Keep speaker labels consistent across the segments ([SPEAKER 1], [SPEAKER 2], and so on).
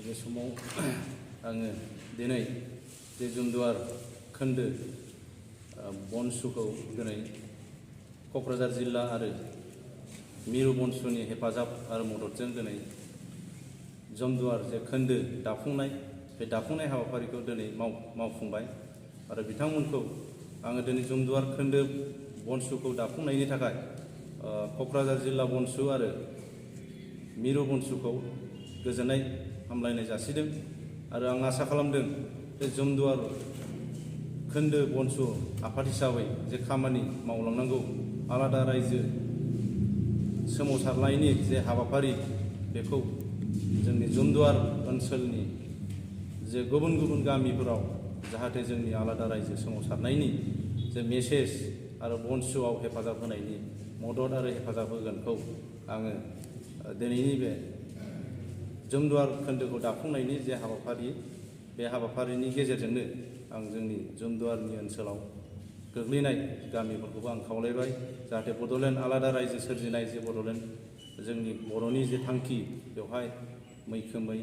[SPEAKER 1] बे समाव आङो दिनै जे जुमदुवार खोन्दो बनसुखौ दिनै क'क्राझार जिल्ला आरो मिरु बनसुनि हेफाजाब आरो मददजों दिनै जुमदुवार जे खोन्दो दाफुंनाय बे दाफुंनाय हाबाफारिखौ दिनै मावफुंबाय आरो बिथांमोनखौ आङो दिनै जुमदुवार खोन्दो बनसुखौ दाफुंनायनि थाखाय क'क्राझार जिल्ला बनसु आरो मिरु बनसुखौ गोजोननाय हामलायनाय जासिदों आरो आं आसा खालामदों बे जुमदुवार खोन्दो बनसु आफाद हिसाबै जे खामानि मावलांनांगौ आलादा रायजो सोमावसारनायनि जे हाबाफारि बेखौ जोंनि जुमदुवार ओनसोलनि जे गुबुन गुबुन गामिफोराव जाहाथे जोंनि आलादा रायजो सोमावसारनायनि जे मेसेज आरो बनसुआव हेफाजाब होनायनि मदद आरो हेफाजाब होगोनखौ आङो दिनैनि बे जुमदुवार खोन्दोखौ दाफुंनायनि जे हाबाफारि बे हाबाफारिनि गेजेरजोंनो आं जोंनि जुमदुवारनि ओनसोलाव गोग्लैनाय गामिफोरखौबो आं खावलायबाय जाहाथे बड'लेण्ड आलादा रायजो सोरजिनाय जे बड'लेण्ड जोंनि बर'नि जे थांखि बेवहाय मैखोमै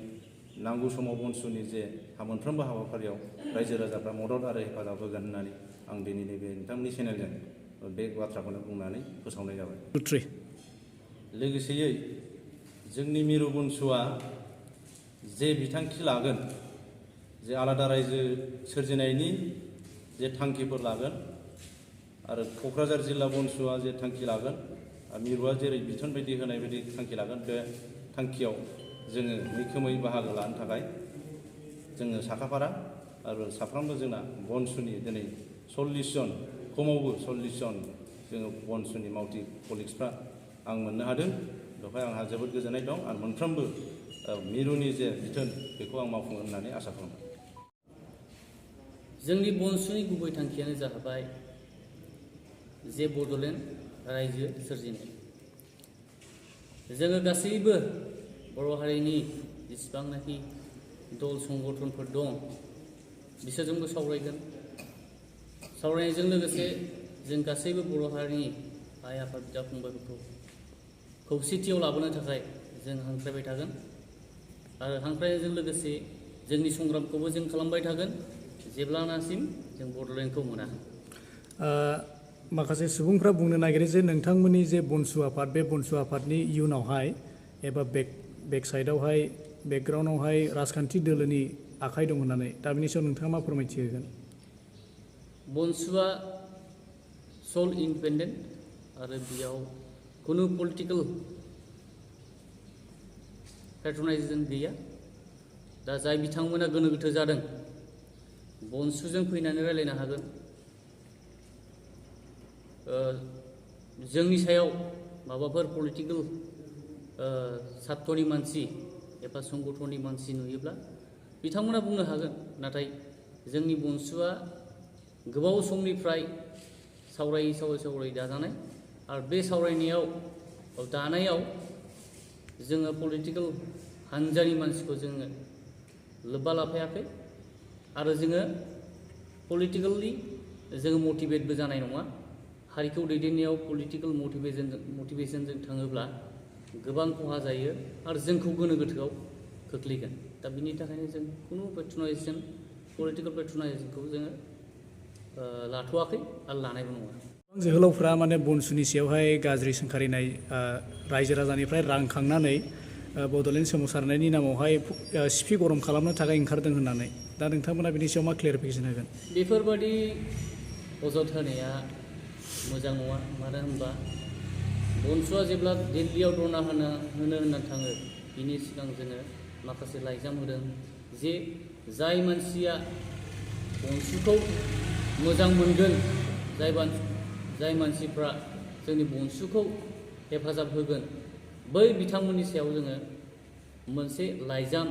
[SPEAKER 1] नांगौ समाव बनसुनि जे मोनफ्रोमबो हाबाफारियाव रायजो राजाफ्रा मदद आरो हेफाजाब होगोन होननानै आं दिनैनि बे नोंथांमोननि चेनेलजों बे बाथ्राखौनो बुंनानै फोसावनाय जाबाय। लोगोसेयै जोंनि मिरु बनसुआ जे बिथांखि लागोन जे आलादा रायजो सोरजिनायनि जे थांखिफोर लागोन आरो क'क्राझार जिल्ला बनसुआ जे थांखि लागोन मिरुआ जेरै बिथोन बायदि होनाय बायदि थांखि लागोन बे थांखियाव जोङो मैखोमै बाहागो लानो थाखाय जोङो साखाफारा आरो साफ्रोमबो जोंना बनसुनि दिनै 40 जन खमावबो 40 जन जोङो बनसुनि मावथि कलिग्सफ्रा आं मोननो हादों बेवहाय आंहा जोबोद गोजोननाय दं आरो मोनफ्रोमबो मिरुनि जे बिथोन बेखौ आं मावफुंगोन होननानै आसा खालामो।
[SPEAKER 2] जोंनि बनसुनि गुबै थांखियानो जाबाय जे बड'लेण्ड रायजो सोरजिनाय। जोङो गासैबो बर' हारिनि जेसेबांनाखि दल संगठनफोर दं बिसोरजोंबो सावरायगोन। सावरायनायजों लोगोसे जों गासैबो बर' हारिनि आइ आफा बिदा फंबायफोरखौ खौसेथियाव लाबोनो थाखाय जों हांख्रायबाय थागोन आरो हांख्रायनायजों लोगोसे जोंनि संग्रामखौबो जों खालामबाय थागोन जेब्लानासिम जों बड'लेण्डखौ मोना।
[SPEAKER 3] माखासे सुबुंफ्रा बुंनो नागिरो जे नोंथांमोननि जे बनसु आफाद बे बनसु आफादनि इयुनावहाय एबा बेक साइडआवहाय बेकग्राउन्डआवहाय राजखान्थि दोलोनि आखाइ दं होननानै दा बिनि सायाव नोंथाङा मा फोरमायथि होगोन?
[SPEAKER 2] बनसुआ सल इन्डिपेन्डेन्ट आरो बेयाव खुनु पलिटिकेल पेट्रनाइजेसन गैया। दा जाय बिथांमोना गोनो गोथो जादों बनसुजों फैनानै रायलायनो हागोन। जोंनि सायाव माबाफोर पलिटिकेल सात्तनि मानसि एबा संगठननि मानसि नुयोब्ला बिथांमोना बुंनो हागोन। नाथाय जोंनि बनसुआ गोबाव समनिफ्राय सावरायै दाजानाय आरो बे सावरायनायाव दानायाव जोङो पलिटिकेल हान्जानि मानसिखौ जोङो लोब्बा लाफायाखै आरो जोङो पलिटिकेलि जोङो मटिभेटबो जानाय नङा। हारिखौ दैदेननायाव पलिटिकेल मटिभेशनजों थाङोब्ला गोबां खहा जायो आरो जोंखौ गोनो गोथोआव खोख्लैगोन। दा बिनि थाखायनो जों खुनु पेट्रनाइजेसन पलिटिकेल पेट्रनाइजेसनखौ जोङो लाथ'वाखै आरो लानायबो नङा।
[SPEAKER 3] जोहोलावफ्रा माने बनसुनि सायावहाय गाज्रि सोंखारिनाय रायजो राजानिफ्राय रां खांनानै बड'लेण्ड सोमावसारनायनि नामावहाय सिफि गरम खालामनो थाखाय ओंखारदों होननानै दा नोंथांमोना बिनि सायाव मा क्लियारिफिकेसन होगोन?
[SPEAKER 2] बेफोरबादि अजद होनाया मोजां नङा। मानो होनबा बनसुआ जेब्ला दिल्लीयाव धरना होनो होननानै थाङो बिनि सिगां जोङो माखासे लाइजाम होदों जे जाय मानसिया बनसुखौ मोजां मोनगोन, जाय मानसिफ्रा जोंनि बनसुखौ हेफाजाब होगोन बै बिथांमोननि सायाव जोङो मोनसे लाइजाम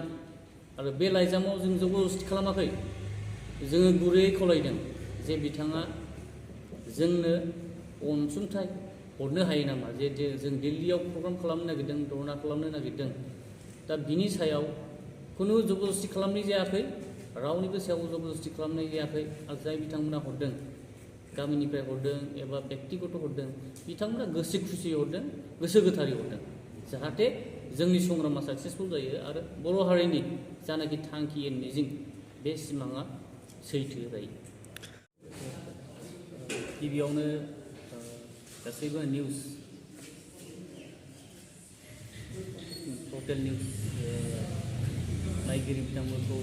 [SPEAKER 2] आरो बे लाइजामाव जों जबरदस्ति खालामाखै। जोङो गुरैयै खावलायदों जे बिथाङा जोंनो अनसुंथाइ हरनो हायो नामा, जे जों दिल्लीयाव प्रग्राम खालामनो नागिरदों, धरना खालामनो नागिरदों। दा बिनि सायाव खुनु जबरदस्ति खालामनाय जायाखै, रावनिबो सायाव जबरदस्ति खालामनाय जायाखै। आरो जाय बिथांमोना हरदों, गामिनिफ्राय हरदों एबा बेक्तिगत हरदों, बिथांमोना गोसो खुसियै हरदों, गोसो गोथारै हरदों। जाहाथे जोंनि संग्रामा साक्सेसफुल जायो आरो बर' हारिनि जानाखि थांखि मिजिं बे सिमाङा सैथो जायो। गिबियावनो गासैबो निउस टटेल निउस नायगिरि बिथांमोनखौ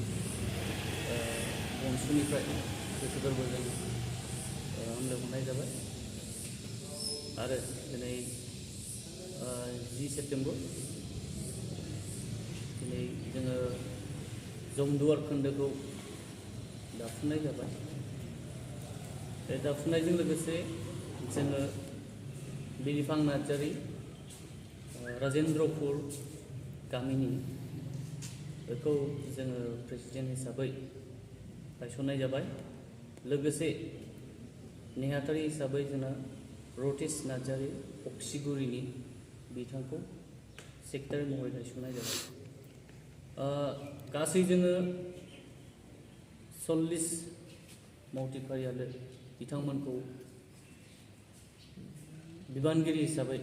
[SPEAKER 2] बनसुनिफ्राय गोसो गोरबोजों हामलायहरनाय जाबाय आरो दिनै 10 सेप्तेम्बर दिनै जोङो जमदुवार खोन्दोखौ दाफुंनाय जाबाय। बे दाफुंनायजों लोगोसे जोङो बिलिफां नार्जारी राजेन्द्रपुर गामिनि बेखौ जोङो प्रेसिडेन्ट हिसाबै गायसननाय जाबाय। लोगोसे नेहाथारि हिसाबै जोंना रतेश नार्जारी अक्सिगुरिनि बिथांखौ सेक्रेटारि महरै गायसननाय जाबाय। गासै जोङो 40 मावथिफारियानो बिथांमोनखौ बिबानगिरि हिसाबै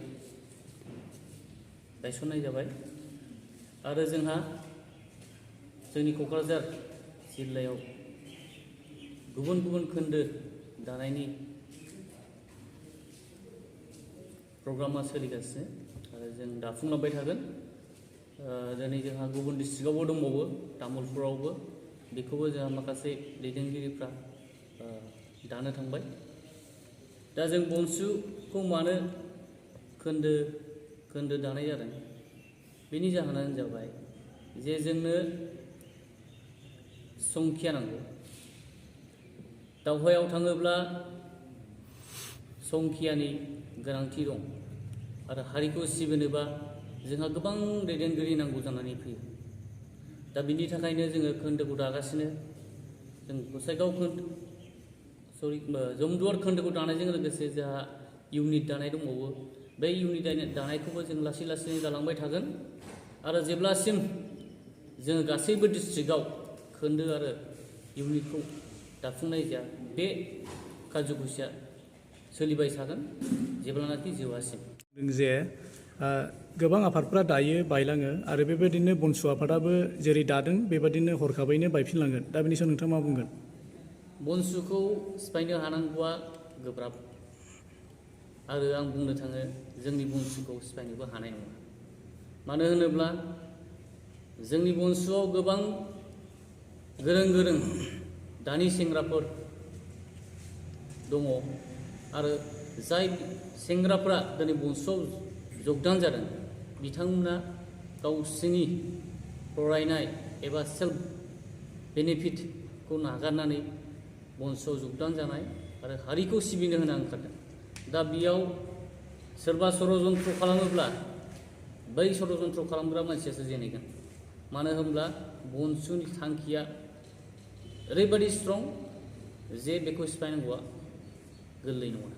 [SPEAKER 2] गायसननाय जाबाय आरो जोंहा जोंनि क'क्राझार जिल्लायाव गुबुन गुबुन खोन्दो दानायनि प्रग्रामा सोलिगासिनो आरो जों दाफुंलांबाय थागोन। दिनै जोंहा गुबुन डिस्ट्रिक्टआवबो दंबावो, तामुलपुरावबो, बेखौबो जोंहा माखासे दैदेनगिरिफ्रा दानो थांबाय। दा जों बनसुखौ मानो खोन्दो दानाय जादों बेनि जाहोनानो जाबाय जे जोंनो संख्या नांगौ। दावहायाव थाङोब्ला संख्यानि गोनांथि दं आरो हारिखौ सिबिनोबा जोंहा गोबां दैदेनगिरि नांगौ जानानै फैयो। दा बिनि थाखायनो जोङो खोन्दोखौ दागासिनो। जों गसाइगाव जमदुवार खोन्दोखौ दानायजों लोगोसे जोंहा इउनिट दानाय दंबावो। बे इउनिट दानायखौबो जों लासै लासैनो दालांबाय थागोन आरो जेब्लासिम जोङो गासैबो डिस्ट्रिक्टआव खोन्दो आरो इउनिटखौ दाफुंनाय जाया बे कार्जकुसिया सोलिबाय थागोन जेब्लानाखि जोबासिम।
[SPEAKER 3] जे गोबां आफादफ्रा दायो बायलाङो आरो बेबायदिनो बनसु आफादाबो जेरै दादों बेबायदिनो हरखाबैनो बायफिनलांगोन। दा बेनि सायाव नोंथाङा मा बुंगोन?
[SPEAKER 2] बनसुखौ सिफायनो हानांगौआ गोब्राब आरो आं बुंनो थाङो जोंनि बनसुखौ सिफायनोबो हानाय नङा। मानो होनोब्ला जोंनि बनसुआव गोबां गोरों दानि सेंग्राफोर दङ आरो जाय सेंग्राफ्रा दिनै बनसुआव जगदान जादों बिथांमोना गावसोरनि फरायनाय एबा सेल्फ बेनिफिटखौ नागारनानै बनसुआव जगदान जानाय आरो हारिखौ सिबिनो होना ओंखारदों। दा बेयाव सोरबा षड़यन्त्र खालामोब्ला बै षड़यन्त्र खालामग्रा मानसियासो जेनहैगोन। मानो होनब्ला बनसुनि थांखिया ओरैबायदि स्ट्रं जे बेखौ सिफायनांगौआ गोरलै नङा।